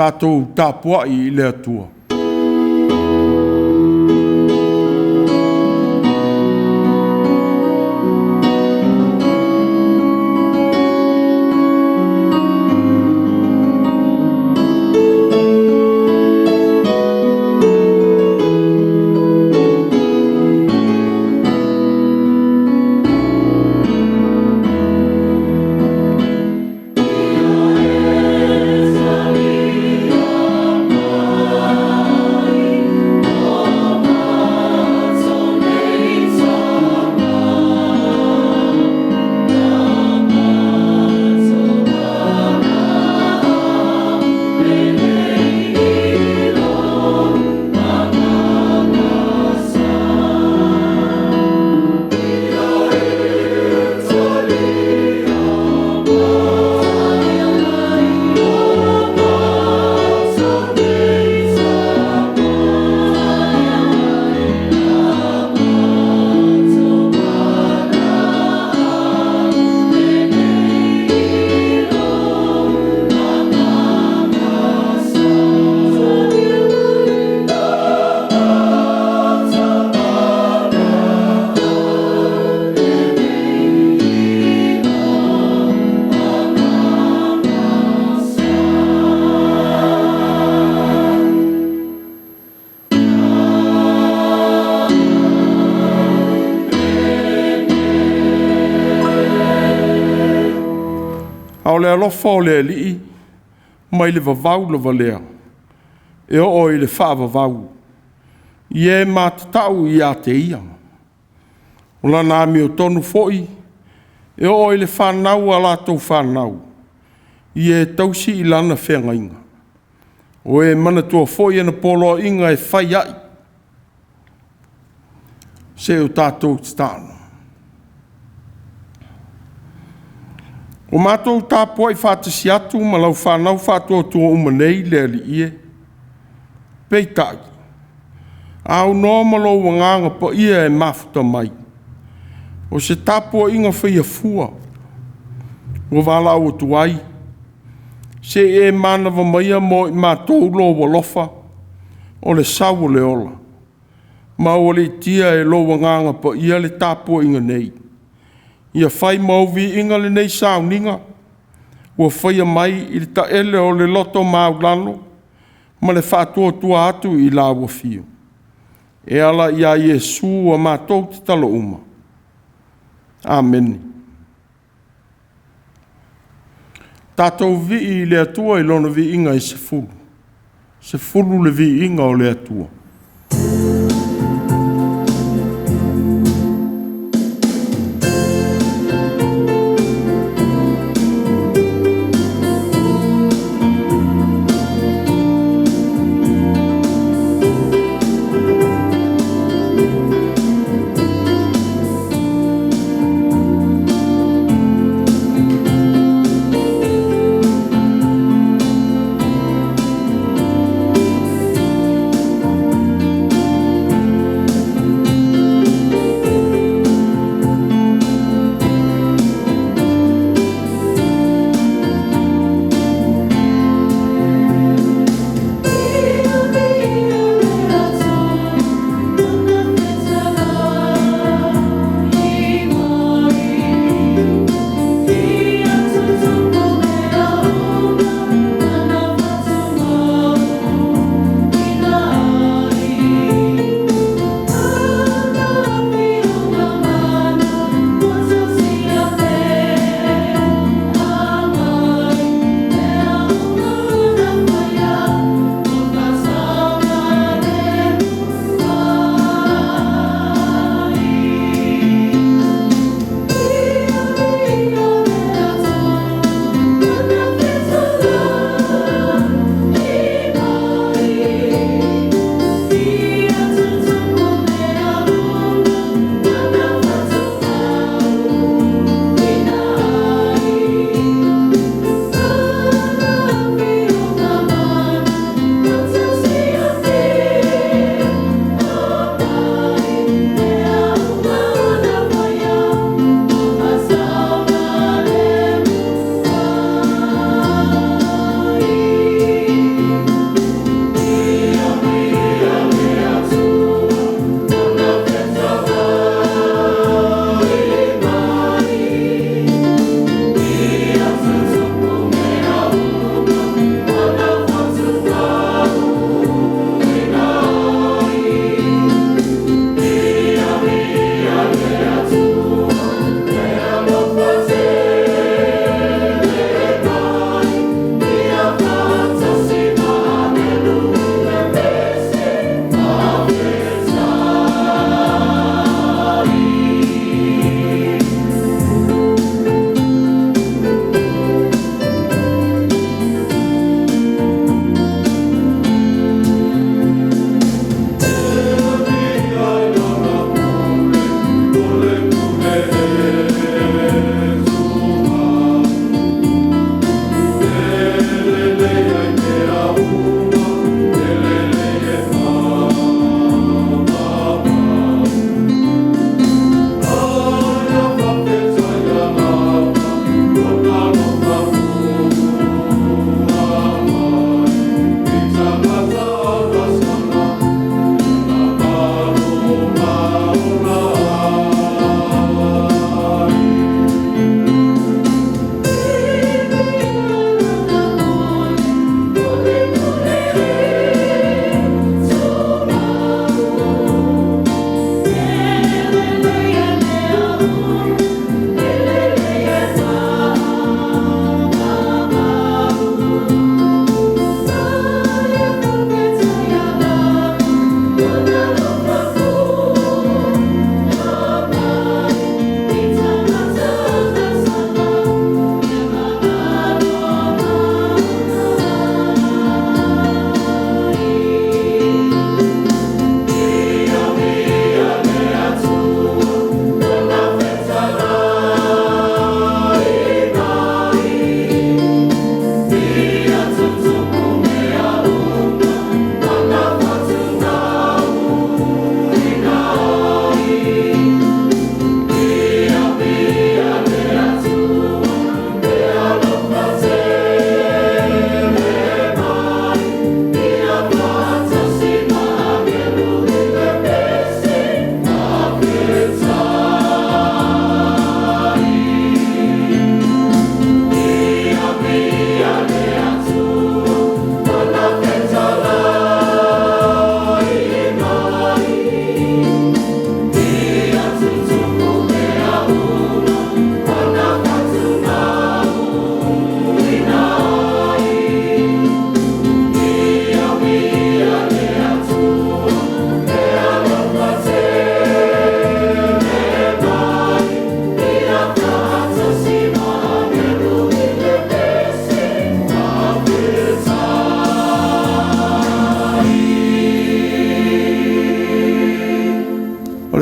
Tatou tapuai i le Atua. A o le alofa o le Alii mai le vavau lava lea e oo i le faavavau, i e matatau ia te Ia. O Lana amiotonu foi e oo i le fanau a latou fanau i e tausi i Lana feagaiga, o e manatua foi ana poloaiga e fai ai. Se i o tatou tatalo. Ua matou tapuai faatasi atu ma lau fanau faatuatua uma nei le Alii e, peitai, a aunoa ma lou Agaga Paia e mafuta mai, o se tapuaiga faia fua ua valaau atu ai, se i e manava maia mo i matou lou alofa o le sau o le ola, ma aualiitia e lou Agaga Paia le tapuaiga nei, ia fai ma ou viiga lenei sauniga ua faia mai i le taele o le loto maualalo ma le faatuatua atu i lau Afio, e ala ia Iesu a matou tatalo uma. Amene. Tatou vivii i le Atua i Lona viiga e 10, e 10 le viiga o le Atua.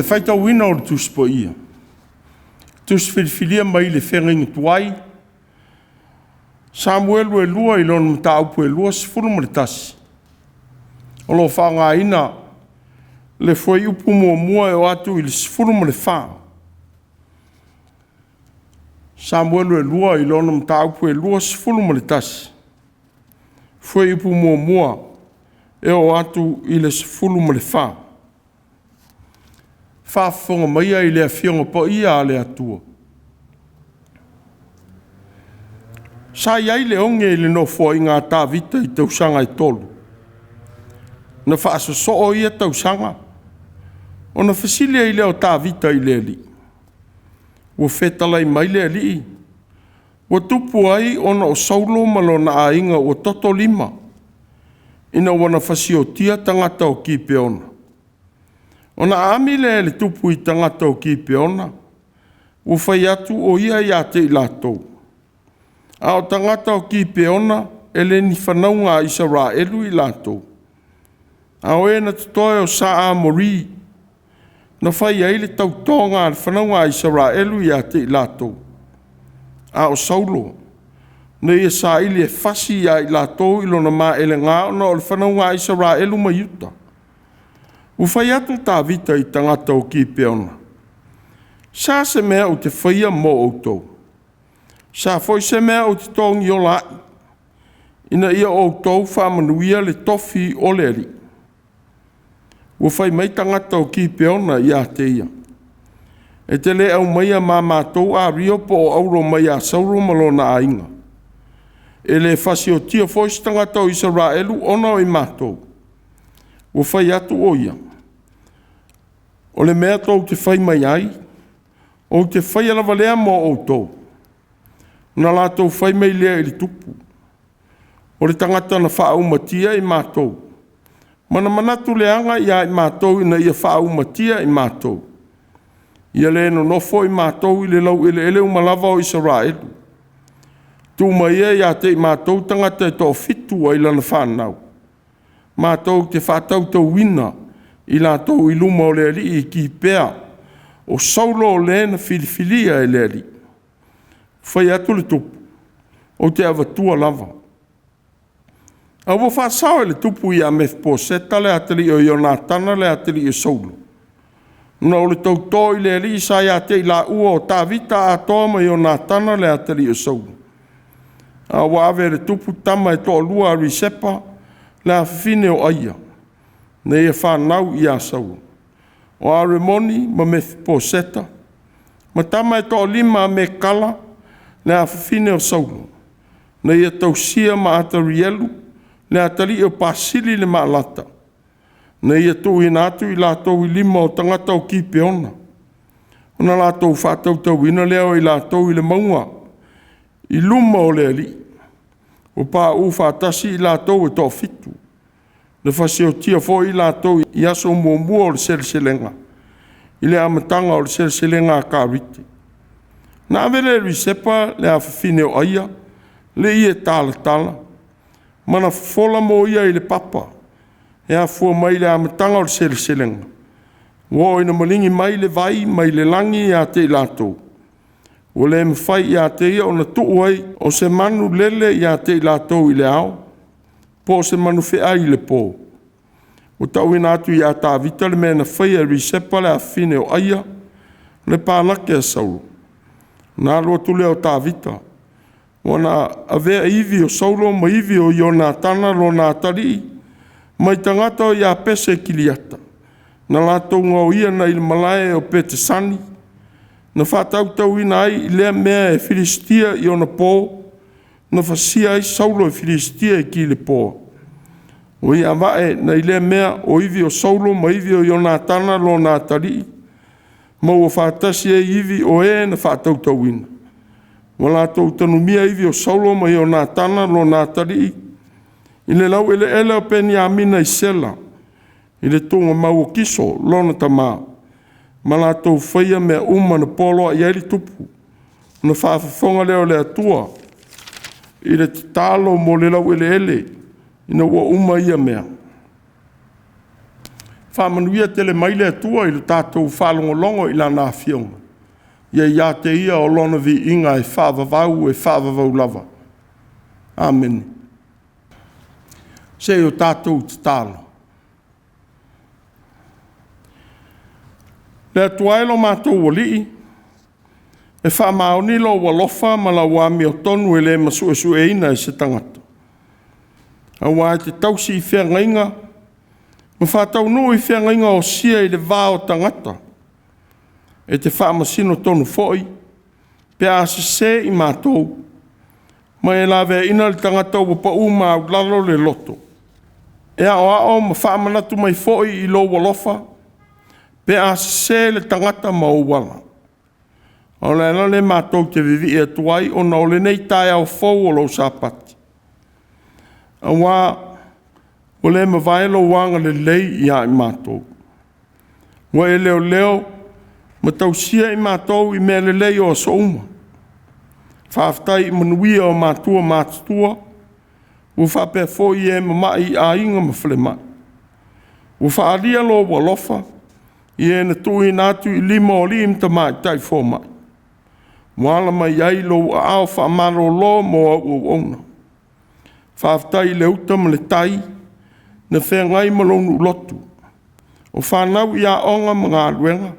Faitauina o le Tusi Paia, Tusi Filifilia mai le Feagaiga Tuai, Samuelu 2 i lona mataupu e 21, o lo o faaaogaina le fuaiupu 1 e oo atu i le 14. Samuelu 2 i lona mataupu e 21, fuaiupu 1 e oo atu i le 14. Faafofoga maia i le Afioga Paia a le Atua. Sa i ai le oge i le nofoaiga a Tavita i tausaga e 3, na faasosoo ia tausaga, ona fesili ai lea o Tavita i le Alii. Ua fetalai mai le Alii, ua tupu ai ona o Saulo ma lona aiga ua toto lima, ina ua na fasiotia tagata o Kipeona. Ona aami lea e le tupu i tagata o Kipeona, ua fai atu o ia ia te i latou, a o tagata o Kipeona e le ni fanauga a Isaraelu i latou, a o e na totoe o Sa Amori, na fai ai le tautoga a le fanauga a Isaraelu ia te i latou, a o Saulo na ia saili e fasi ia i latou i lona maelega ona o le fanauga a Isaraelu ma Iuta. Ua fai atu Tavita i tagata o Kipeona, “Se a se mea ou te faia mo outou? Se a foi se mea ou te togiola ai, ina ia outou faamanuia le tofi o le Alii?” Ua fai mai tagata o Kipeona ia te ia, “E te le aumaia ma matou ario po o auro mai ia Saulo ma lona aiga. E le fasiotia foi se tagata o Isaraelu ona o i matou.” Ua fai atu o ia, “O le mea tou te fai mai ai, ou te faia lava lea mo outou.” Ona latou fai mai lea i le tupu, “O le tagata na faaumatia i matou, ma na manatu leaga ia i matou ina ia faaumatia i matou, ia le nonofo i matou i le laueleele uma lava o Isaraelu. Tuu mai ia ia te i matou tagata e toafitu ai lana fanau, matou te faatautauina i latou i luma o le Alii i Gipea o Saulo o le na filifilia e le Alii.” Fai atu le tupu, “Ou te avatua lava.” Ae ua faasao e le tupu ia Mefiposeta le atalii o Ionatana le atalii o Saulo, ona o le tauto i le Alii sa ia te i laua o Tavita atoa ma Ionatana le atalii o Saulo. A ua ave e le tupu tama e toalua a Risepa le afafine o Aia, na ia fanau ia Saulo, o Aremoni ma Mefiposeta, ma tama e toalima a Mekala le afafine o Saulo, na ia tausia ma Atarielu le atalii o Pasili le Maalata, na ia tuuina atu i latou i lima o tagata o Gipeona, ona latou faatautauina lea o i latou i le mauga i luma o le Alii. Ua pauu faatasi i latou e toafitu. Na fasiotia foi i latou i aso muamua o le seleselega, i le amataga o le seleselega a Tavita. Na ave lea e Risepa le afafine o Aia le ie talatala, ma na fofola mo ia i le papa, e afua mai i le amataga o le seleselega, ua oo ina maligi mai le vai mai le lagi ia te i latou. Ua le mafai ia te ia ona tuu ai o se manulele ia te i latou i le ao, po o se manufeai i le po. Ua tauina atu ia Tavita le mea na faia e Risepa le afafine o Aia le palate a Saulo. Ona alu atu lea o Tavita, ua na avea ivi o Saulo ma ivi o Ionatana lona atalii mai tagata o Iapese Kiliata, na latou gaoia nai le malae o Petesani, na faatautauina ai i lea mea e Filisitia i ona po na fasia ai Saulo e Filisitia i Kilepoa. Ua ia ava'e nai lea mea o ivi o Saulo ma ivi o Ionatana lona atalii, ma ua faatasi ai ivi o e na faatautauina. Ua latou tanumia ivi o Saulo ma Ionatana lona atalii i le laueleele o Peniamina i Sela, i le tugamau o Kiso lona tama, ma latou faia mea uma na poloai ai le tupu. Ona faafofoga lea o le Atua i le tatalo mo le laueleele ina ua uma ia mea. Faamanuia tele mai le Atua i lo tatou faalogologo i Lana Afioga, ia ia te Ia o Lona viiga e faavavau e faavavau lava. Amene. Se i o tatou tatalo. Le Atua e lo matou Alii, e faamaoni lou alofa ma lau amiotonu e le masuesueina e se tagata, aua e te tausi i feagaiga ma faataunuu i feagaiga osia i le va o tagata. E te faamasino tonu foi pe a sese i matou, ma e laveaiina le tagata ua pau maualalo le loto. E aoao ma faamanatu mai foi i lou alofa pe a sese le tagata ma ou ala. O le ala lea matou te vivii atu ai ona o lenei taeao fou o lou Sapati, aua ua le mavae lou agalelei ia i matou. Ua e leoleo ma tausia i matou i mea lelei o aso uma. Faafetai i manuia o matua matutua, ua faapea foi e mamai i aiga ma falemai. Ua faaalia lou alofa i e na tuuina atu i lima o alii ma tamaitai fomai, ua ala mai ai lou aao faamalolo mo au auauna. Faafetai i le uta ma le tai na feagai ma lou nuu lotu, o fanau i aoga ma galuega,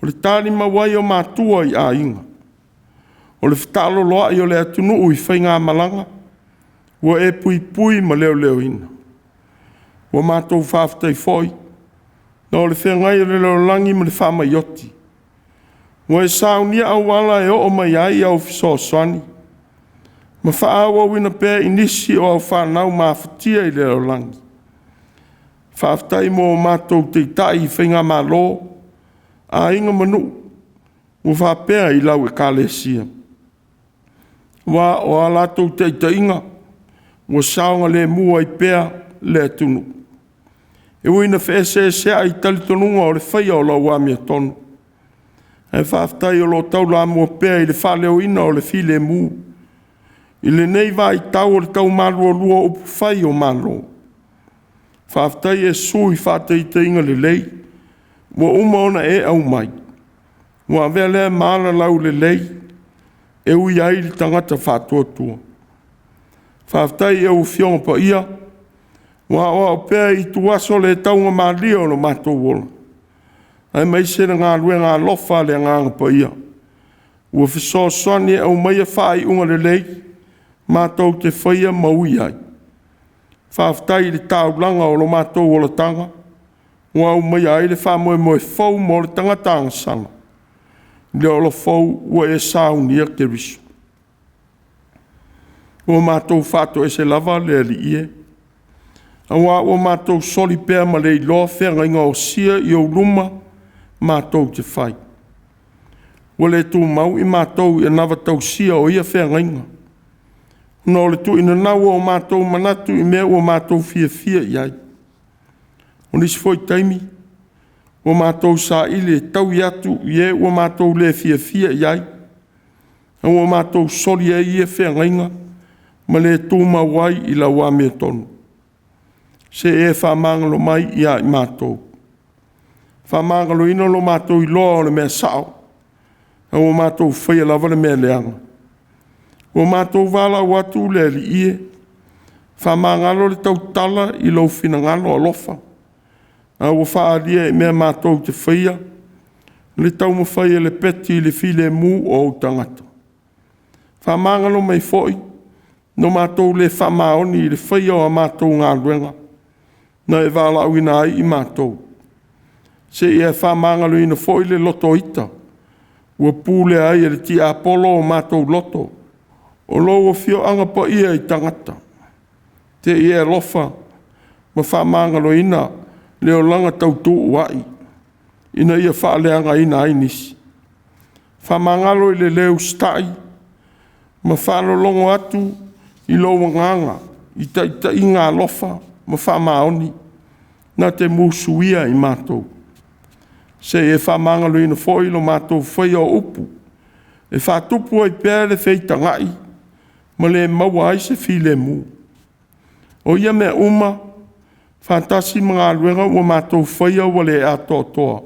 o le talimau ai o matua i aiga, o le fetaaloloai o le atunuu i faigamalaga, ua e puipui ma leoleoina. Ua matou faafetai foi ona o le feagai o le lalolagi ma le faamai oti, ua e saunia auala e oo mai ai au fesoasoani ma faaauauina pea i nisi o au fanau mafatia i le lalolagi. Faafetai mo o matou taitai i faigamalo, aiga ma nuu, ua faapea i lau Ekalesia, aua o a latou taitaiga ua saogalemu ai pea le atunuu. E ui ina feeseeseai i talitonuga o le faia o lau amiotonu, ae faafetai o lo o taulamua pea i le faaleoina o le filemu i lenei vaitau o le tau malualua o upufai o Malo. Faafetai Iesu i faataitaiga lelei ua uma ona e aumai, ua avea lea ma alalaulelei e ui ai le tagata faatuatua. Faafetai i au Afioga Paia ua aoao pea i ituaso le taugamalie o lo matou ola, aemaise le galuega alofa a le Agaga Paia ua fesoasoani e aumaia faaiuga lelei matou te faia ma ui ai. Faafetai i le taulaga o lo matou olataga ua aumaia ai le faamoemoe fou mo le tagata agasala i le ola fou ua e saunia Keriso. Ua matou faatoese lava le Alii e, aua ua matou soli pea ma le iloa feagaiga osia i ou luma matou te fai. Ua le tumau i matou i anava tausia o ia feagaiga, ona o le tuuinanau o matou manatu i mea ua matou fiafia i ai. O nisi foi taimi ua matou saili e taui atu i e ua matou le fiafia i ai, a ua matou soli ai ia feagaiga ma le tumau ai i lau amiotonu. Se i e faamagalo mai ia i matou. Faamagaloina lo matou iloa o le mea sao, a ua matou faia lava le mea leaga. Ua matou valaau atu le Alii e, faamagalo le tautala i lou finagalo alofa, a ua faaalia i mea matou te faia le taumafai e lepeti le filemu o ou tagata. Faamagalo mai foi no matou le faamaoni i le faia o a matou galuega na e valaauina ai i matou. Se i e faamagaloina foi le loto ita ua pulea ai e le tiapolo o matou loto, o lou afioaga paia i tagata. Se i e alofa ma faamagaloina le olaga tautuua'i ina ia faaleagaina ai nisi. Faamagalo i le le usitai ma faalologo atu i lou agaga i taitaiga alofa ma faamaoni na te musuia i matou. Se i e faamagaloina foi lo matou faia o upu e faatupu ai pea le feitagai ma le maua ai se filemu. O ia mea uma, faatasi ma galuega ua matou faia ua le atoatoa,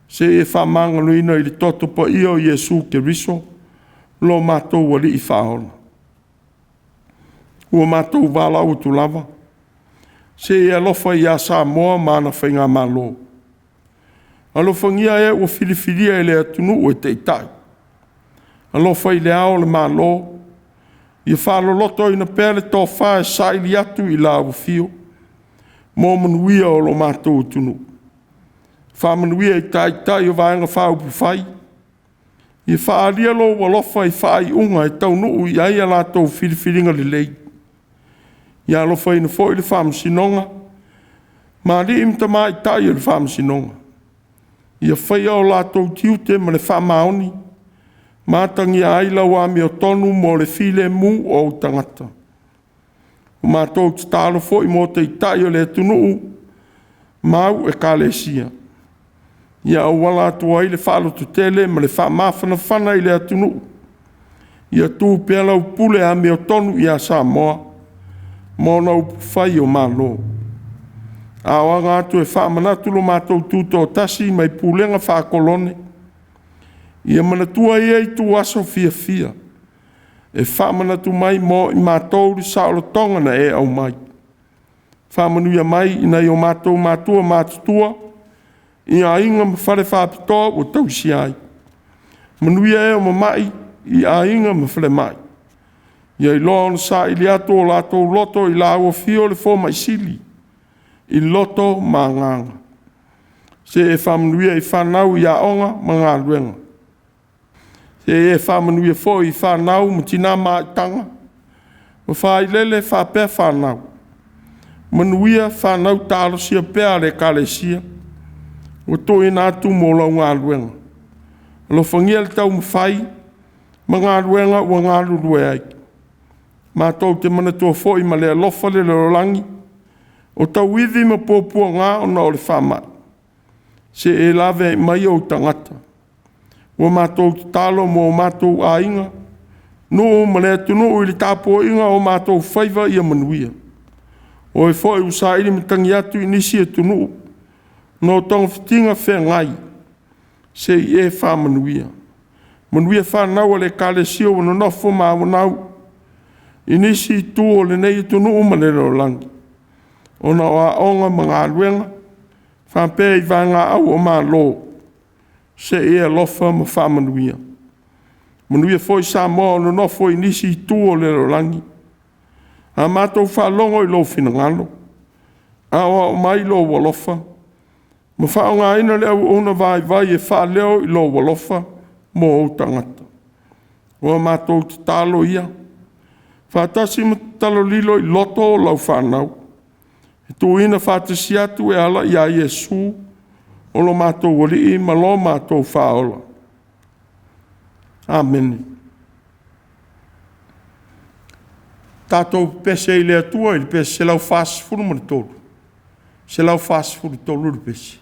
seia e faamagaloina i le toto paia o Iesu Keriso lo matou Alii Faaola. Ua matou valaau atu lava, se i e alofa ia Samoa ma ana faigamalo. Alofagia e ua filifilia e le atunuu e taitai. Alofa i Le Ao o le Malo, ia faalolotoina pea le tofa e saili atu i lau afio mo manuia o lo matou atunuu. Faamanuia i Taitai o Vaega Faaupufai, ia faaalia lou alofa i faaiuga e taunuu i ai a latou filifiliga lelei. Ia alofaina foi le Faamasinoga ma alii ma tamaitai o le Faamasinoga, ia faia o latou tiute ma le faamaoni ma atagia ai lau amiotonu mo le filemu o ou tagata. Ua matou tatalo foi mo Taitai o le atunuu ma au Ekalesia, ia auala atu ai le faalototele ma le faamafanafana i le atunuu, ia tu pea lau pule amiotonu ia Samoa ma ona upufai o Malo. A o aga atu e faamanatu lo matou Tutoatasi mai pulega faa-kolone, ia manatua ia ituaso fiafia e faamanatu mai mo i matou le saolotoga na e aumai. Faamanuia mai i nai o matou matua matutua i aiga ma fale faapitoa ua tausia ai. Manuia e o mamai i aiga ma falemai, ia iloa ona saili atu o latou loto i lau afio le Fomai Sili i loto ma agaga. Se e faamanuia i fanau i aoga ma galuega. Se e faamanuia foi i fanau ma tina maitaga ma failele faapea fanau. Manuia fanau talosia pea a le Ekalesia ua tuuina atu mo lau galuega. Alofagia le taumafai ma galuega ua galulue ai. Matou te manatua foi ma le alofa le lalolagi o tauivi ma puapuaga ona o le faamai, se i e laveai mai ou tagata. Ua matou tatalo mo o matou aiga, nuu ma le atunuu i le tapuaiga a o matou faiva ia manuia. O e foi ua saili matagi atu i nisi atunuu ona o togafitiga feagai, se i e faamanuia. Manuia fanau a le Ekalesia ua nonofo ma auanau i nisi itu o lenei atunuu ma le lalolagi ona o aoga ma galuega faapea i vaegaau a Malo, se i e alofa ma faamanuia. Manuia foi Samoa o nonofo i nisi itu o le lalolagi. A matou faalogo i lou finagalo, aoao mai lou alofa ma faaaogaina le auauna vaivai e faaleo i lou alofa mo ou tagata. O a matou tatalo ia, faatasi ma tatalo lilo i loto o lau fanau, e tuuina faatasi atu e ala ia Iesu o lo matou Alii ma lo matou Faaola. Amene. Tatou pepese i le Atua i le pese 143, 143 le pese.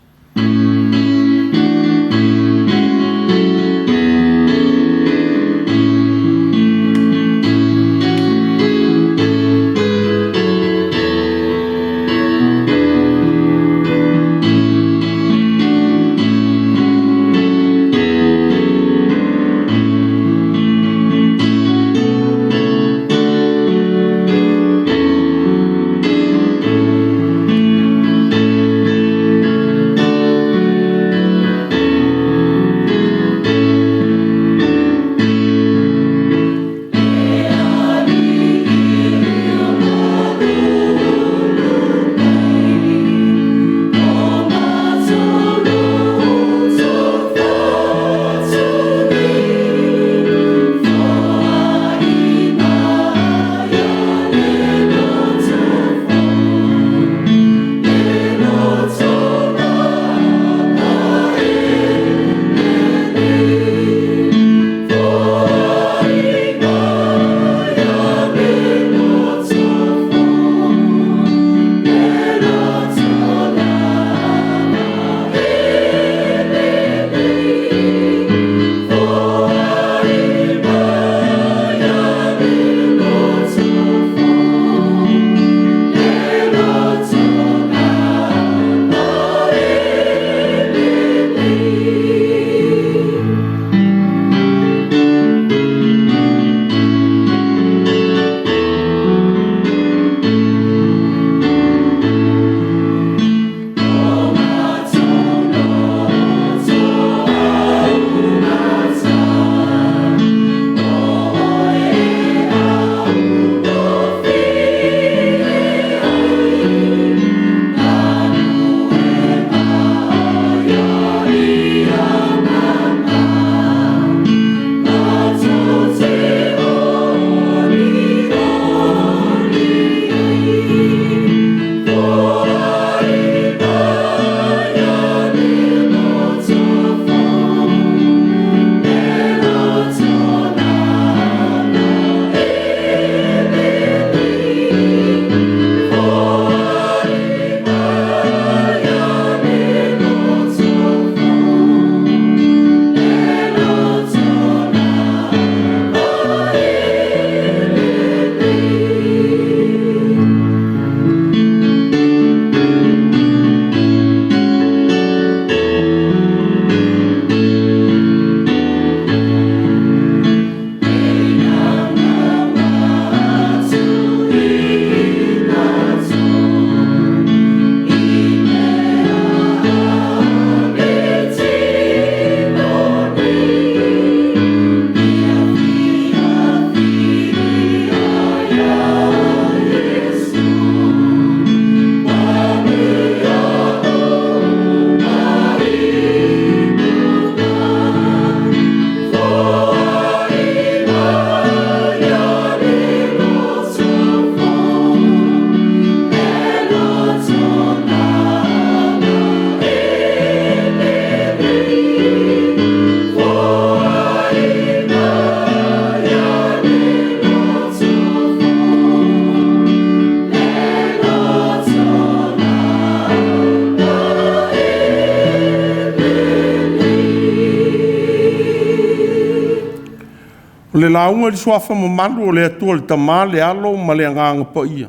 O le lauga i le Suafa mamalu o le Atua le Tama, le Alo ma le Agaga Paia.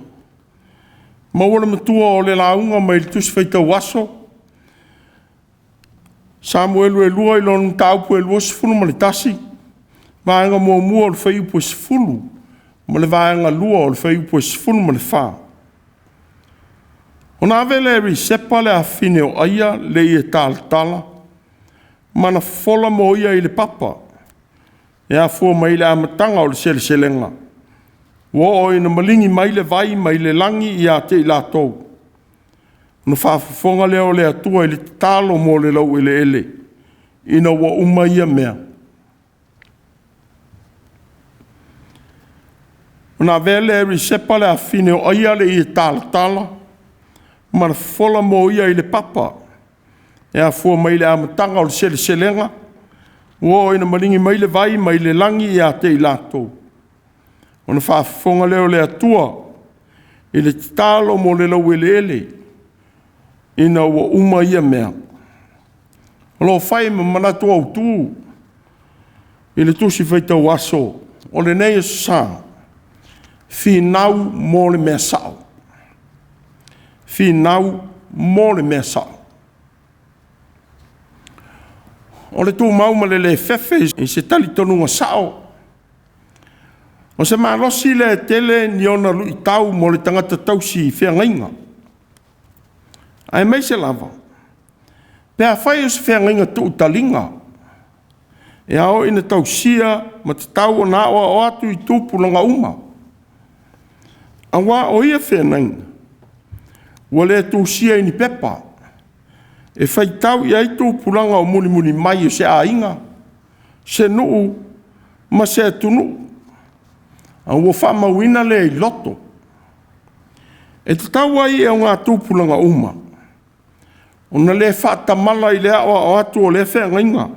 Maua le matua o le lauga mai le Tusi Faitau Aso Samuelu 2 i lona mataupu e 21, vaega muamua o le fuaiupu e 10 ma le vaega lua o le fuaiupu e 14. Ona ave lea e Risepa le afafine o Aia le ie talatala ma na fofola mo ia i le papa, e afua mai i le amataga o le seleselega, ua oo ina maligi mai le vai mai le lagi ia te i latou. Ona faafofoga lea o le Atua i le tatalo mo le laueleele ina ua uma ia mea. Ona avea lea e Risepa le afafine o Aia le ie talatala ma le fofola mo ia i le papa, e afua mai i le amataga o le seleselega ua oo ina maligi mai le vai mai le lagi ia te i latou. Ona faafofoga lea o le Atua i le tatalo mo le laueleele ina ua uma ia mea. O lo o fai ma manatu autu i le Tusi Faitau Aso o lenei aso Sa, finau mo le mea sao, finau mo le mea sao. O le tumau ma le le fefe i se talitonuga sao, o se malosi lea e tele ni ona luitau mo le tagata tausi feagaiga, aemaise lava pe afai o se feagaiga tuu taliga e ao ina tausia ma tatau ona aoao atu i tupulaga uma, aua o ia feagaiga ua le tusia i ni pepa e faitau i ai tupulaga o mulimuli mai o se aiga, se nuu ma se atunuu, a ua faamauina lea i loto. E tatau ai i augatupulaga uma ona le faatamala i le aoao atu o lea feagaiga,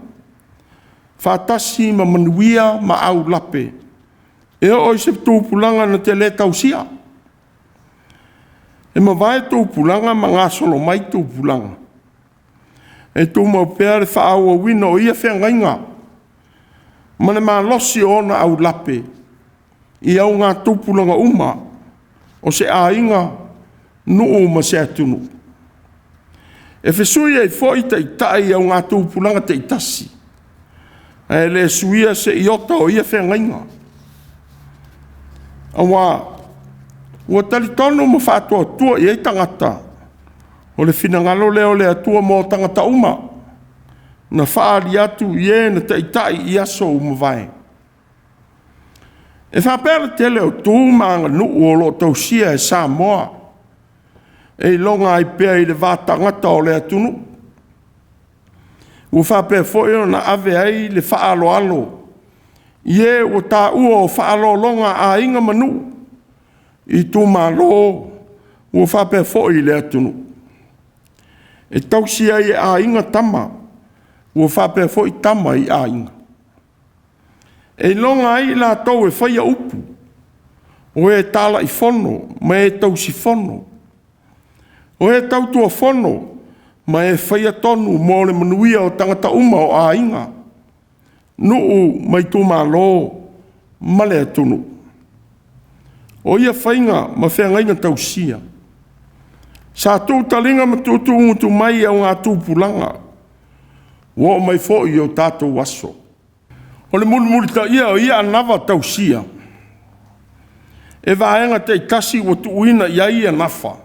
faatasi ma manuia ma aulape e oo i se tupulaga na te le tausia. E mavae tupulaga ma gasolo mai tupulaga, e tumau pea le faaauauina o ia feagaiga ma le malosi o ona aulape i augatupulaga uma o se aiga, nuu ma se atunuu. E fesui ai foi taitai i augatupulaga taitasi, ae le suia se iota o ia feagaiga, aua ua talitonu ma faatuatua i ai tagata, o le finagalo lea o le Atua mo tagata uma, na faaali atu i e na taitai i aso ua mavae. E faapea le tele o tu ma aganuu o lo o tausia e Samoa e iloga ai pea i le va tagata o le atunuu, ua faapea foi ona ave ai le faaaloalo i e ua taua o faaaloaloga a aiga ma nuu, itumalo ua faapea foi le atunuu. E tausi ai e aiga tama, ua faapea foi tama i aiga. E iloga ai i latou e faia upu, o e talaifono ma e tausifono, o e tautuafono ma e faia tonu mo le manuia o tagata uma o aiga, nuu ma itumalo ma le atunuu. O ia faiga ma feagaiga tausia, sa tuu taliga ma tuutugutu mai i augatupulaga ua oo mai foi i o tatou aso. O le mulimulitaia o ia anava tausia e vaega taitasi ua tuuina i ai ia nafa,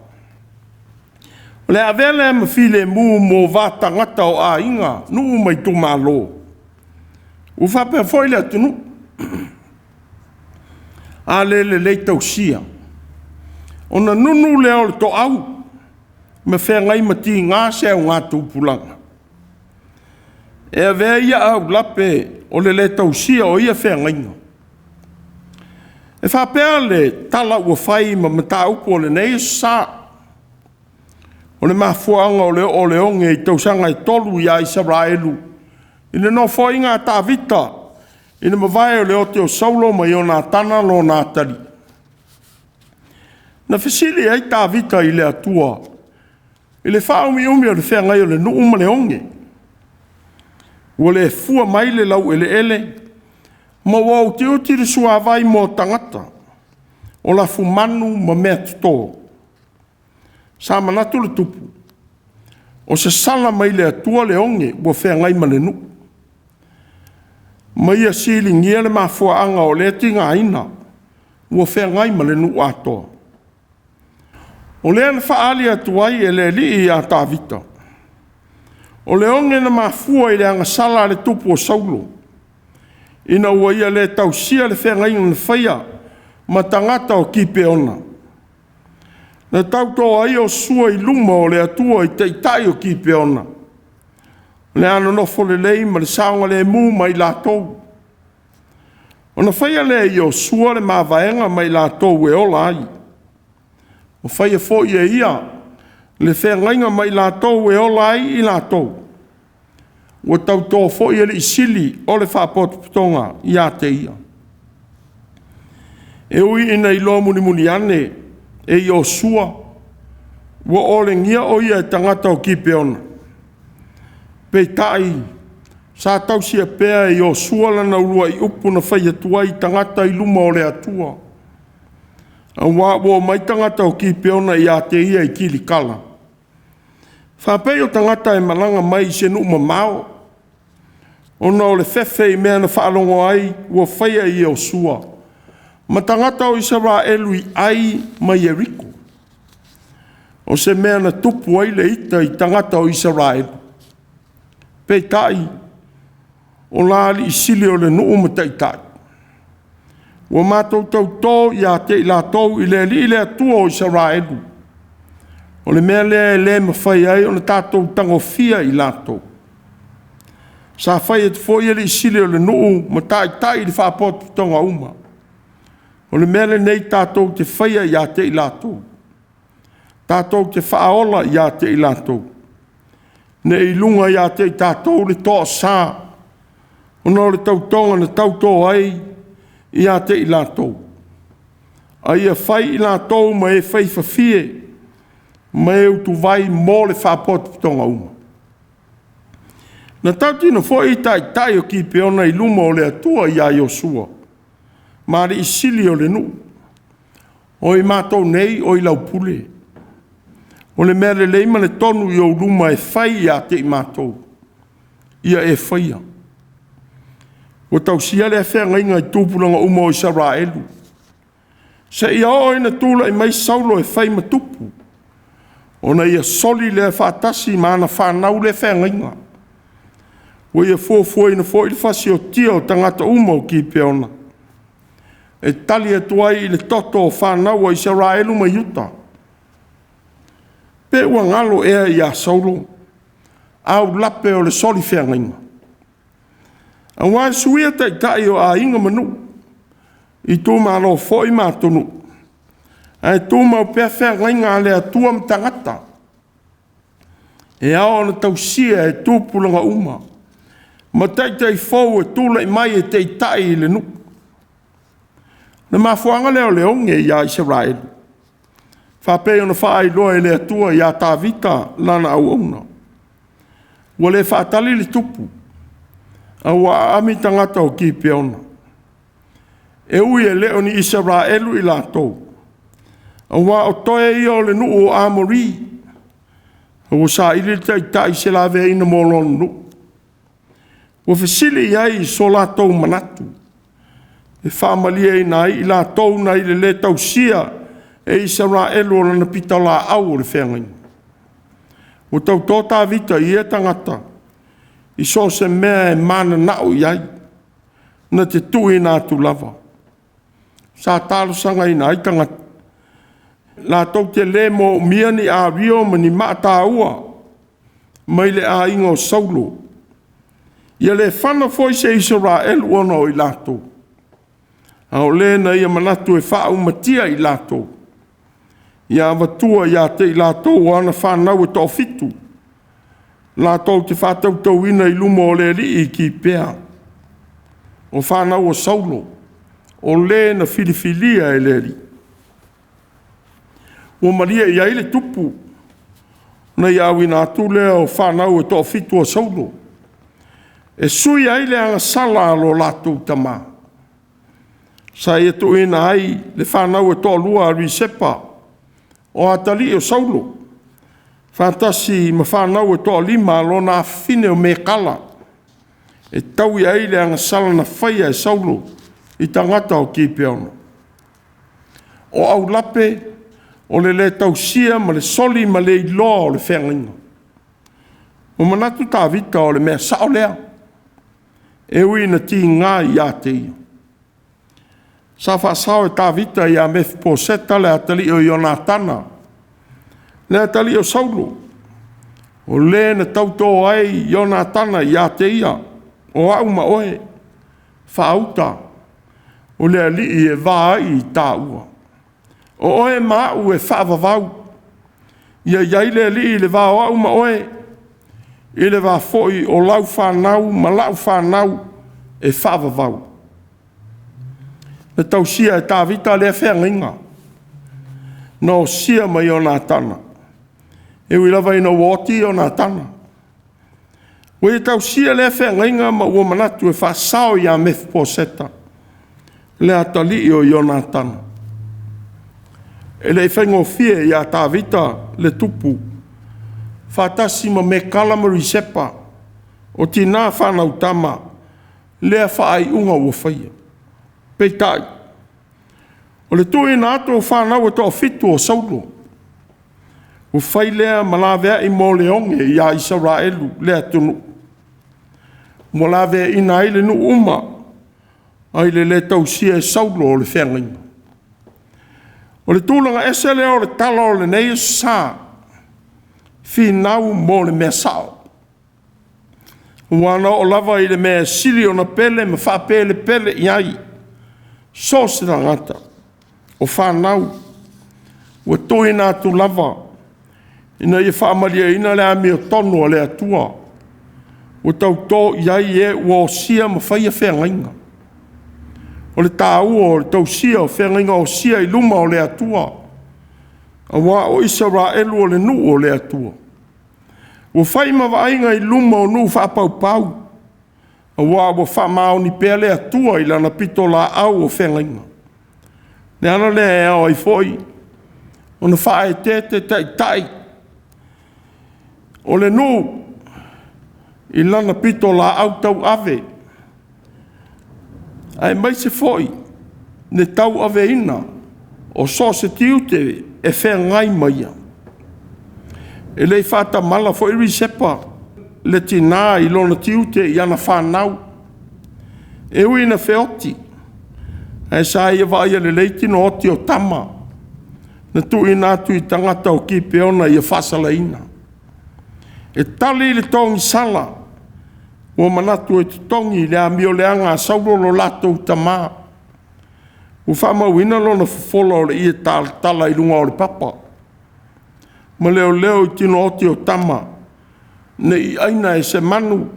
o le a avea lea ma filemu mo va tagata o aiga, nuu ma itumalo, ua faapea foi le atunuu. A le lelei tausia, ona nunu lea o le toau ma feagai ma tiga se augatupulaga e avea ia aulape o le le tausia o ia feagaiga. E faapea le tala ua fai ma mataupu o lenei aso Sa, o le mafuaaga o le oo o le oge i tausaga e 3 ia Isaraelu i le nofoaiga a Tavita i le mavae o le ote o Saulo ma Ionatana lona atalii. Na fesili ai Tavita i le Atua i le faaumiumi o le feagai o le nuu ma le oge, ua le fua mai le laueleele Ma ua utiuti le suavai mo tagata, o lafumanu ma meatoto. Sa manatu le tupu, o se sala mai le Atua le oge ua feagai ma le nuu, ma ia siligia le mafuaaga o lea tigaina ua feagai ma le nuu atoa. O lea na faaali atu ai e le Alii ia Tavita, o le oge na mafua i le agasala a le tupu o Saulo, ina ua ia le tausia le feagaiga na faia ma tagata o Kipeona, na tauto ai Iosua i luma o le Atua i taitai o Kipeona, o le a nonofo lelei ma le saogalemu ma i latou. Ona faia lea e Iosua le mavaega ma i latou e ola ai, ua faia foi e ia le feagaiga ma i latou e ola ai i latou, ua tauto foi alii sili o le Faapotopotoga ia te ia. E ui ina iloa mulimuli ane e Iosua ua olegia o ia e tagata o Kipeona, peitai sa tausia pea e Iosua lana uluai upu na fai atu ai i tagata i luma o le Atua, aua ua omai tagata o Kipeona ia te ia i Kilikala, faapei o tagata e malaga mai i se nuu mamao, ona o le fefe i mea na faalogo ai ua faia e Iosua ma tagata o Isaraelu i Ai ma Ieriko, o se mea na tupu ai le ita i tagata o Isaraelu. Peitai, o la alii sili o le nuu ma taitai, ua matou tautō ia te i latou i le Alii le Atua o Isaraelu, o le mea lea e le mafai ai ona tatou tagofia i latou. Sa fai atu foi alii sili o le nuu ma taitai i le faapotopotoga uma, o le mea lenei tatou te faia ia te i latou, tatou te faaola ia te i latou, ne i luga ia te i tatou le toasa ona o le tautoga na tauto ai ia te i latou, a ia fai i latou ma e faifafie ma e utuvai mo le faapotopotoga uma. Na tautino foi taitai o Kipeona i luma o le Atua ia Iosua ma alii sili o le nuu, “O i matou nei o i lau pule. O le mea lelei ma le tonu i ou luma e fai ia te i matou, ia e faia.” Ua tausia lea feagaiga i tupulaga uma o Isaraelu, seia oo ina tulai mai Saulo e fai ma tupu, ona ia soli lea faatasi ma ana fanau lea feagaiga. Ua ia fuafuaina foi le fasiotia o tagata uma o Kipeona e tali atu ai i le toto o fanau a Isaraelu ma Iuta. Pe ua galo ea ia Saulo aulape o le soli feagaiga? Aua e suia taitai o aiga ma nuu, itumalo foi ma atunuu, ae tumau pea feagaiga a le Atua ma tagata, e ao ona tausia e tupulaga uma ma taitai fou e tulai mai e taitai i le nuu. O le mafuaaga lea o le oge ia Isaraelu, faapei ona faailoa e le Atua ia Tavita lana auauna. Ua le faatali le tupu, a ua aami tagata o Kipeona, e ui e le o ni Isaraelu i latou, aua o toe ia o le nuu o Amori, a ua saili le taitai se laveaiina mo lona nuu. Ua fesili i ai i so latou manatu, e faamalieina ai i latou nai le le tausia e Isaraelu o lana pitolaau o le feagaiga. Ua tauto Tavita i ia tagata i so o se mea e mananao i ai, na te tuuina atu lava. Sa talosagaina ai tagata, latou te le moomia ni ario ma ni maa taua mai le aiga o Saulo, ia le fana foi se Isaraelu ona o i latou, a o le na ia manatu e faaumatia i latou, ia avatua ia te i latou o ana fanau e toafitu, latou te faatautauina i luma o le Alii i Gipea, o fanau a Saulo, o le na filifilia e le Alii. Ua malie i ai le tupu, ona ia auina atu lea o fanau e toafitu a Saulo e sui ai le agasala a lo latou tama. Sa ia tuuina ai le fanau e toalua a Risepa o atalii o Saulo, faatasi ma fanau e toalima a lona afafine o Mekala, e taui ai le agasala na faia e Saulo i tagata o Gipeona. O aulape o le lē tausia ma le soli ma le iloa o le feagaiga. Ua manatu Tavita o le mea sao lea, e ui ina tiga ia te ia. Sa faasao e Tavita ia Mefiposeta le atalii o Ionatana, le atalii o Saulo, o le na tauto ai Ionatana ia te ia, o au ma oe, faauta o le alii e va ai i taua. O oe ma au e faavavau, ia i ai le Alii i le va o au ma oe, i le va foi o lau fanau ma lau fanau e faavavau.” Na tausia e Tavita lea feagaiga na osia ma Ionatana, e ui lava ina ua oti Ionatana. Ua ia tausia lea feagaiga ma ua manatu e faasao ia Mefiposeta le atalii o Ionatana. E le i faigofie ia Tavita le tupu faatasi ma Mekala ma Risepa, o tina fanau tama, lea faaiuga ua faia. Peitai, o le tuuina atu o fanau e toafitu a Saulo, ua fai lea ma laveai mo le oge ia Isaraelu le atunuu, ua laveaiina ai le nuu uma mai le lē tausia e Saulo o le feagaiga. O le tulaga ese lea o le tala o lenei Aso Sa, finau mo le mea sao, aua na oo lava i le mea e sili ona pele ma faapelepele i ai so o se tagata, o fanau ua tuuina atu lava ina ia faamalieina le amiotonu a le Atua ua tauto i ai e ua osia ma faia feagaiga. O le taua o le tausia o feagaiga osia i luma o le Atua, aua o Isaraelu o le nuu o le Atua. Ua fai ma vaaiga i luma o nuu faapaupau, aua ua faamaoni pea le Atua i Lana pitolaau o feagaiga. O le ala lea e ao ai foi ona faaeteete taitai o le nuu i lana pitolaau tauave, aemaise foi le tauaveina o so o se tiute e feagai ma ia. E le i faatamala foi Risepa le tina i lona tiute i ana fanau, e ui ina feoti, ae sa ia vaaia lelei tino oti o tama na tuuina atu i tagata o Gipeona ia faasalaina. E tali le togisala, ua manatu e totogi i le amioleaga a Saulo lo latou tama. Ua faamauina lona fofola o le ie talatala i luga o le papa ma leoleo i tino oti o tama, ne i aina e se manu,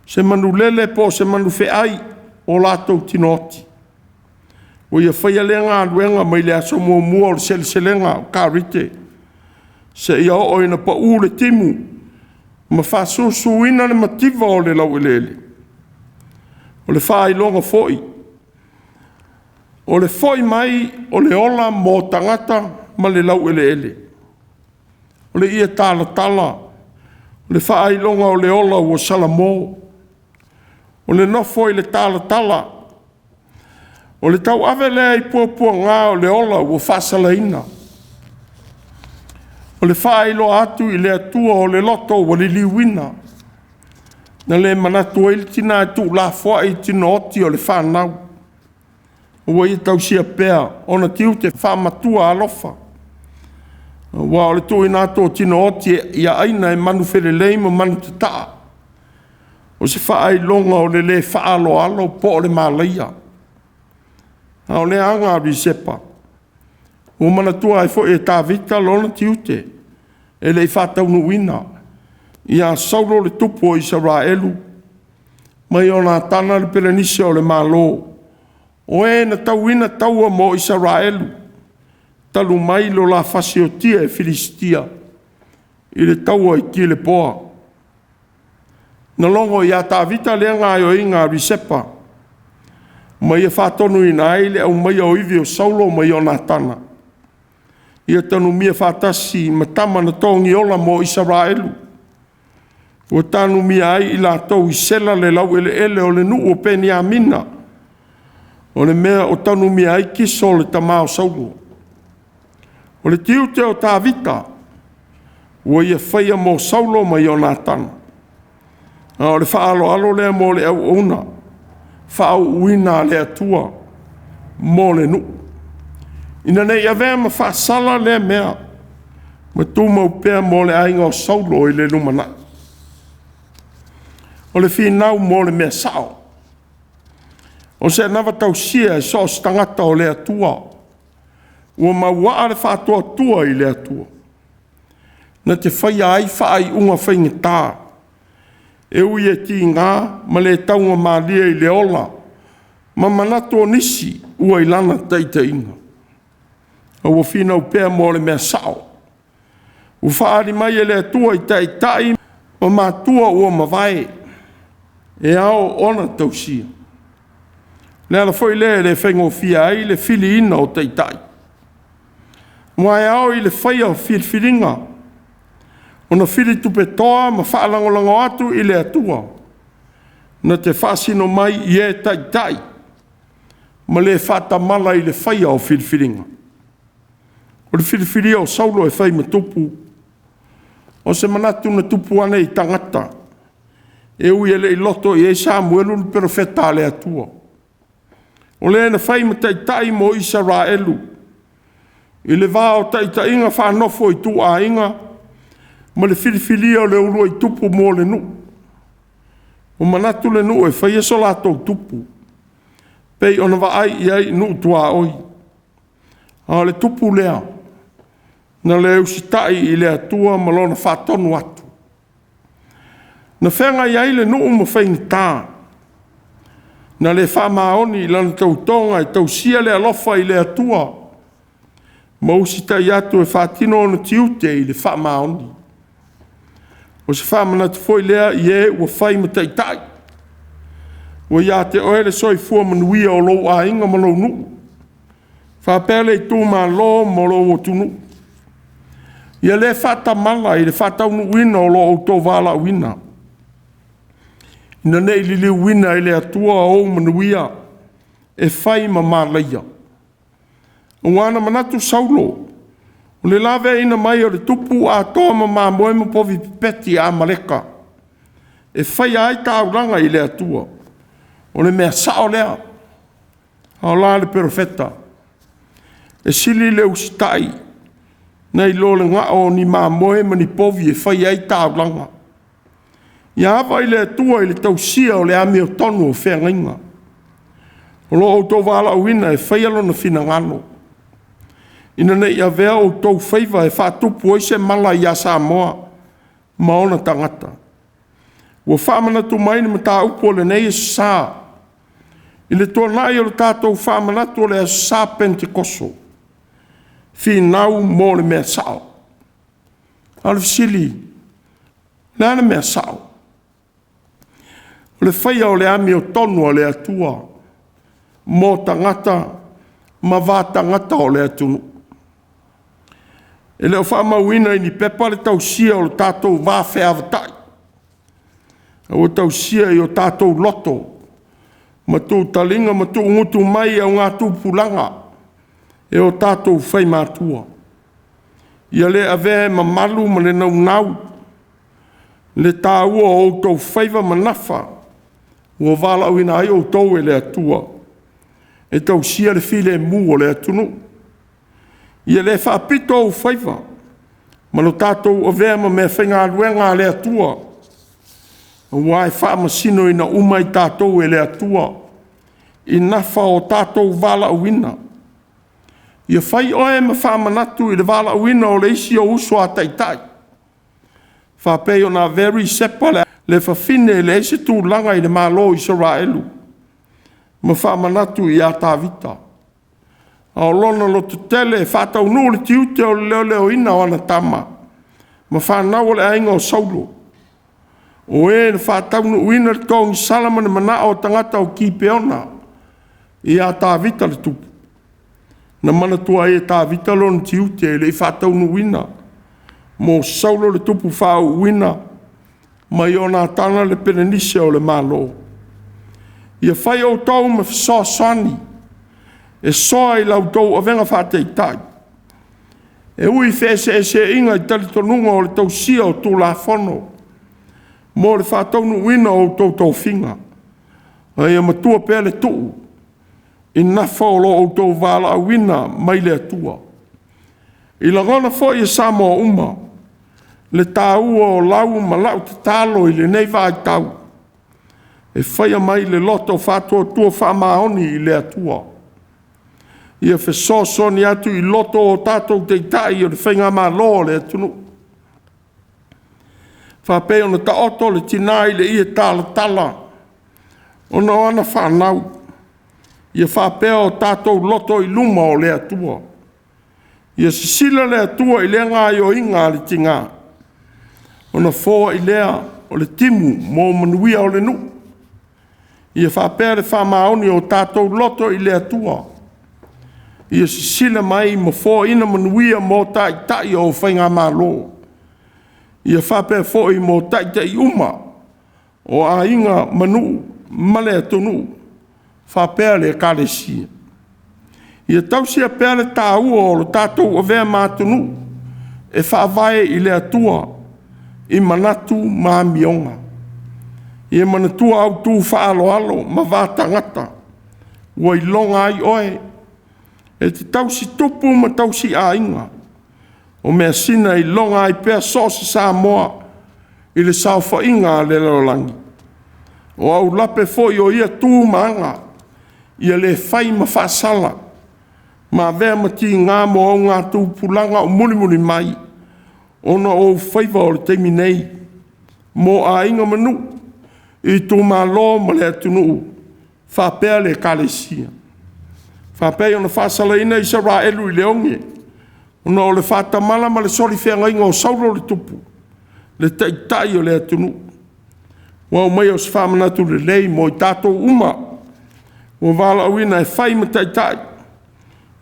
se manulele po o se manufeai o latou tino oti. Ua ia faia lea galuega mai le aso muamua o le seleselega o Karite seia oo ina pau le timu ma faasusuina le mativa o le laueleele. O le faailoga foi o le foi mai o le ola mo tagata ma le laueleele. O le ie talatala o le faailoga o le ola ua salamo. O le nofo i le talatala, o le tauave lea i puapuaga o le ola ua faasalaina. O le faailoa atu i le Atua o le loto ua liliuina. Na le manatu ai le tina e tuulafoai tino oti o le fanau, ua ia tausia pea ona tiute faamatua alofa, aua o le tuuina atu o tino oti ia aina e manufelelei ma manutataa, o se faailoga o le le faaaloalo po o le malaia. A o lea aga a Risepa, ua manatua ai foi e Tavita lona tiute e le i faataunuuina ia Saulo le tupu o Isaraelu ma Ionatana le pelenise o le Malo, o e na tauina taua mo Isaraelu talu mai lo la fasiotia e Filisitia i le taua i Kilepoa. Na logo ia Tavita lea gaoioiga a Risepa. Ma ia faatonuina ai le aumaia o ivi o Saulo ma Ionatana, ia tanumia faatasi ma tama na togiola mo Isaraelu, ua tanumia ai i latou i Sela le laueleele o le nuu o Peniamina, o le mea o tanumia ai Kiso le tama o Saulo. O le tiute o Tavita ua ia faia mo Saulo ma Ionatana, a o le faaaloalo lea mo le auauna faauuina a le Atua mo le nuu, ina ne i avea ma faasala lea mea ma tumau pea mo le aiga o Saulo i le lumanai. O le finau mo le mea sao. O se anava tausia e so o se tagata o le Atua ua mauaa le faatuatua i le Atua, na te faia ai faaiuga faigata, e ui e tiga ma le taugamalie i le ola ma manatu o nisi ua i lana taitaiga, a ua finau pea mo le mea sao ua faaali mai e le Atua i taitai ma matua ua mavae e ao ona tausia. O le ala foi lea e le faigofie ai le filiina o taitai, aua e ao i le faia o filifiliga ona fili tupetoa ma faalagolago atu i le Atua na te faasino mai i e taitai ma le faatamala i le faia o filifiliga. O le filifilia o Saulo e fai ma tupu, o se manatu na tupu ane i tagata, e ui e le i loto i ai Samuelu le perofeta a le Atua, o le na fai ma taitai mo Isaraelu i le va o taitaiga faanofo ituaiga ma le filifilia o le uluai tupu mo le nuu. Ua manatu le nuu e faia so latou tupu pei ona vaai i ai i nuu tuaoi, a o le tupu lea na le usitai i le Atua ma Lona faatonu atu. Na feagai ai le nuu ma faigata, na le faamaoni i lana tautoga e tausia le alofa i le Atua ma usitai atu e faatino ona tiute i le faamaoni. O se faamanatu foi lea i e ua fai ma taitai, ua ia te oe le soifua manuia o lou aiga ma lou nuu, faapea le itumalo ma lou atunuu. Ia le faatamala i le faataunuuina o lo outou valaauina, ina ne i liliuina e le Atua ou manuia e fai ma malaia. Aua na manatu Saulo, o le laveaiina mai o le tupu atoa ma mamoe ma povi pipeti a Amaleka e faia ai taulaga i le Atua, o le mea sao lea. A o la le perofeta? E sili le usitai nai lo le ga'o o ni mamoe ma ni povi e fai ai taulaga. Ia ava i le Atua i le tausia o le amiotonu o feagaiga o lo outou valaauina e faia Lona finagalo, ina ne i avea outou faiva e faatupu ai se mala ia Samoa ma ona tagata. Ua faamanatu mai le mataupu o lenei Aso Sa i le tuanai o le tatou faamanatu o le Aso Sa Penetekoso, finau mo le mea sao. A o le fesili, o le a le mea sao? O le faia o le amiotonu a le Atua mo tagata ma va tagata o le atunuu. E le o faamauina i ni pepa le tausia o le tatou va feavatai, a ua tausia i o tatou loto ma tutaliga ma tuugutu mai i augatupulaga e o tatou faimatua. Ia le avea e mamalu ma le naunau le taua o outou faiva ma nafa ua valaauina ai outou e le Atua e tausia le filemu o le atunuu. Ia le faapito ou faiva ma lo tatou avea ma meafaigaluega a le Atua, aua e faamasinoina uma i tatou e le Atua i nafa o tatou valaauina. Ia fai oe ma faamanatu i le valaauina o le isi ou uso a taitai, faapei ona avea Risepa le fafine e leai se tulaga i le Malo o Isaraelu ma faamanatu ia Tavita, a o lona lototele e faataunuu le tiute o le leoleoina o ana tama ma fanau o le aiga o Saulo, o e na faataunuuina le togisala ma le manao o tagata o Kipeona Ia Tavita le tupu, na manatua ai e Tavita lona tiute e le i faataunuuina mo Saulo le tupu faauuina ma Ionatana le pelenise o le Malo. Ia fai outou ma fesoasoani e soa i la outou avega faataitai, e ui i feeseeseaiga i talitonuga o le tausia o Tulafono mo le faataunuuina o outou tofiga, a ia matua pea le tuu i nafa o lo outou valaauina mai le Atua. I lagona foi e Samoa uma le taua o lau ma lau tatalo i lenei vaitau, e faia mai le loto faatuatua faamaoni i le Atua, ia fesoasoani atu i loto o tatou Taitai o le Faigamalo a le atunuu, faapei ona taoto le tina i le ie talatala ona o ana fanau, ia faapea o tatou loto i luma o le Atua. Ia sisila le Atua i lea gaoioiga a le tina, ona foai lea o le timu mo manuia o le nuu. Ia faapea le faamaoni o tatou loto i le Atua, ia sisila mai ma foaina manuia mo Taitai o Faigamalo, ia faapea foi mo Taitai uma o aiga ma nuu ma le atunuu faapea le Ekalesia. Ia tausia pea le taua o lo tatou avea ma atunuu e faavae i le Atua i manatu ma amioga. Ia manatua au tu faaaloalo ma va tagata ua iloga ai oe e te tausi tupu ma tausi aiga. O measina e iloga ai pea so o se Samoa i le saofaiga a le lalolagi. O aulape foi o ia tu ma aga, ia le fai ma faasala ma avea ma tiga mo augatupulaga o mulimuli mai, ona o ou faiva o le taimi nei mo aiga ma nuu, itumalo ma le atunuu faapea le Ekalesia. E faapei ona faasalaina Isaraelu i le oge ona o le faatamala ma le soli feagaiga o Saulo le tupu, le taitai o le atunuu. Ua aumaia o se faamanatu lelei mo i tatou uma ua valaauina e fai ma taitai,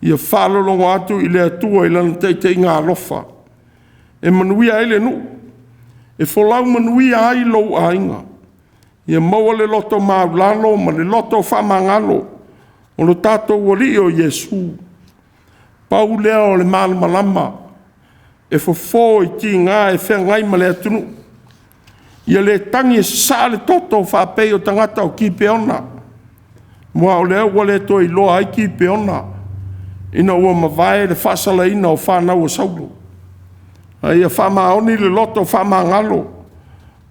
ia faalologo atu i le Atua i Lana taitaiga alofa e manuia ai le nuu, e folau manuia ai lou aiga. Ia maua le loto maualalo ma le loto faamagalo o lo tatou Alii o Iesu. Pau lea o le malamalama e fofo i tiga e feagai ma le atunuu. Ia le tagi e sasaa le toto faapei o tagata o Kipeona, aua o lea ua le toe iloa ai Kipeona ina ua mavae le faasalaina o fanau a Saulo. A ia faamaoni le loto faamagalo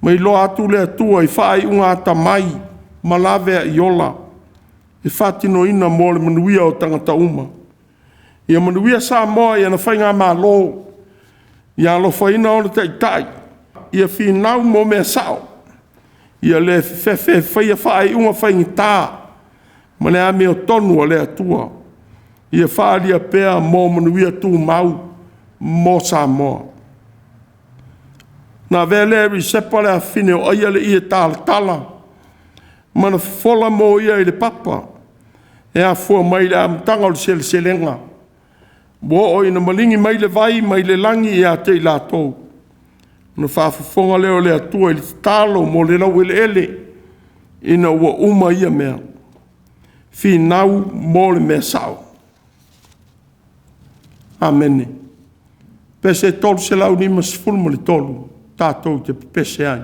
ma iloa atu le Atua i faaiuga atamai ma laveai ola e faatinoina mo le manuia o tagata uma. Ia manuia Samoa i ana faigamalo, ia alofaina ona taitai, ia finau mo mea sao, ia le fefefe e faia faaiuga faigata ma le amiotonu a le Atua ia faaalia pea mo manuia tumau mo Samoa. Ona avea lea e Risepa le afafine o Aia le ie talatala ma na fofola mo ia i le papa e afua mai i le amataga o le seleselega ua oo ina maligi mai le vai mai le lagi ia te i latou. Ona faafofoga lea o le Atua i le tatalo mo le laueleele ina ua uma ia mea. Finau mo le mea sao. Amene. Pese 353, tatou te pepese ai.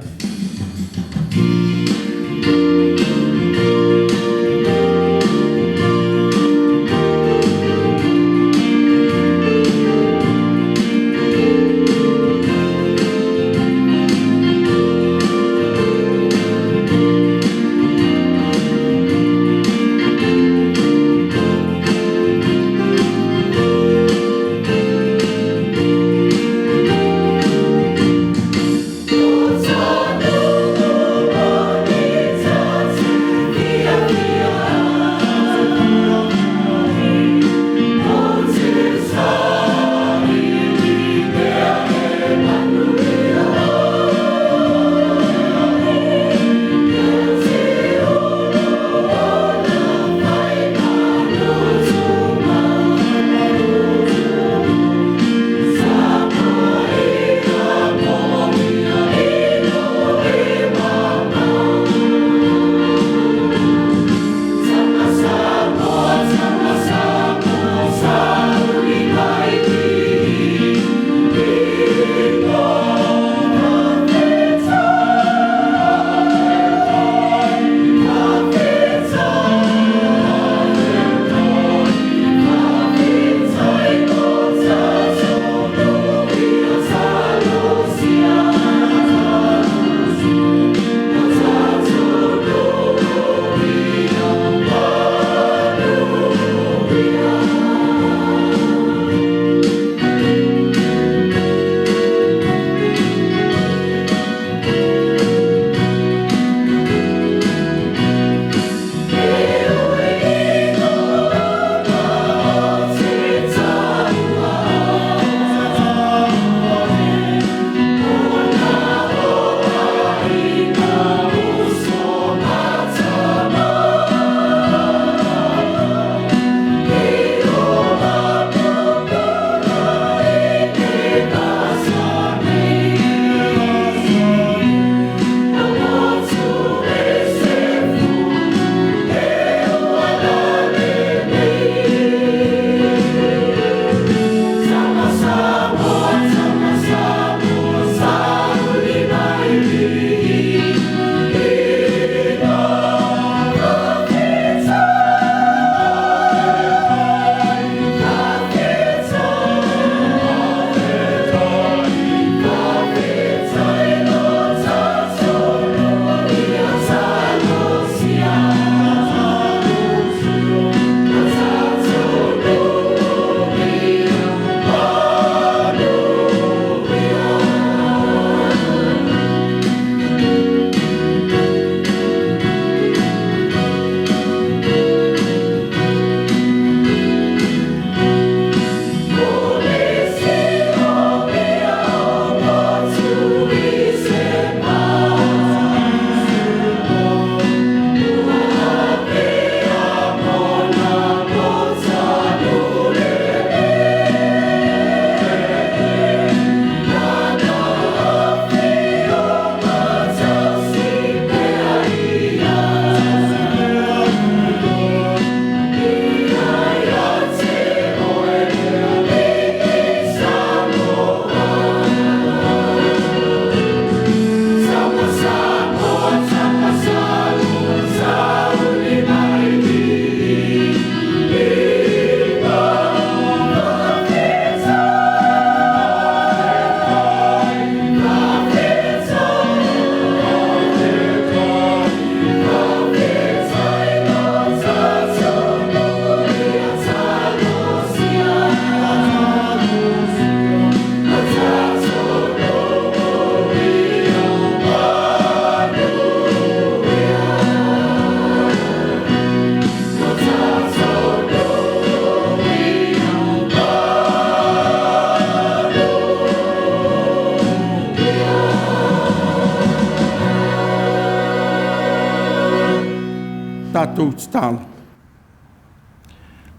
tatalo,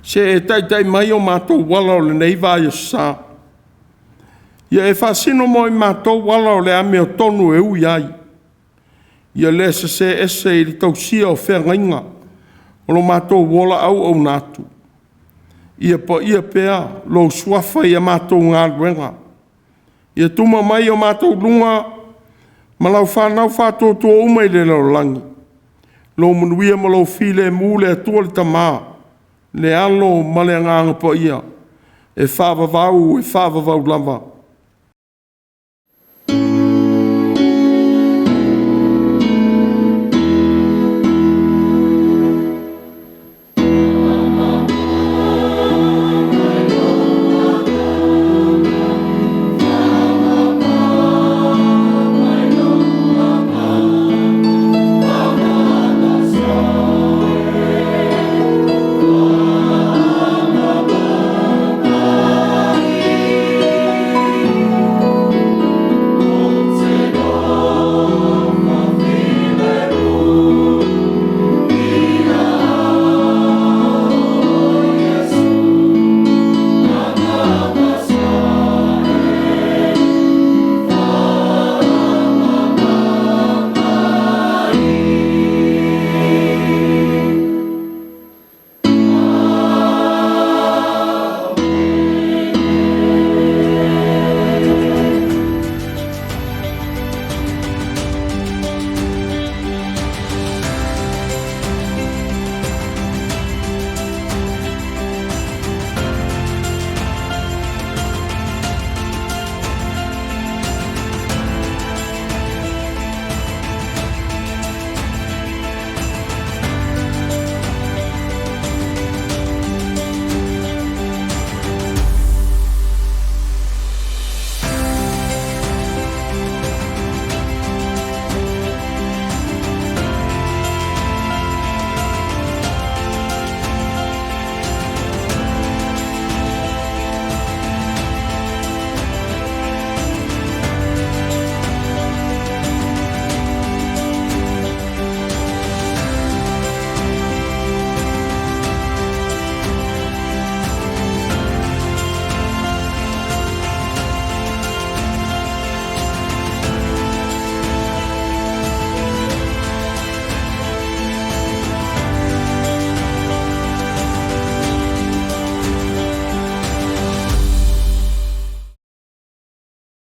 se e taitai mai o matou ala o lenei vaiaso sa, ia e faasino mo i matou ala o le amiotonu e ui ai, ia le sese ese i le tausia o feagaiga o lo matou ola auauna atu. Ia paia pea lou Suafa i a matou galuega, ia tuma mai o matou luga ma lau fanau faatuatua uma i le lalolagi lou manuia ma lou filemu le Atua le Tama, le Alo ma le Agaga Paia, e faavavau e faavavau lava.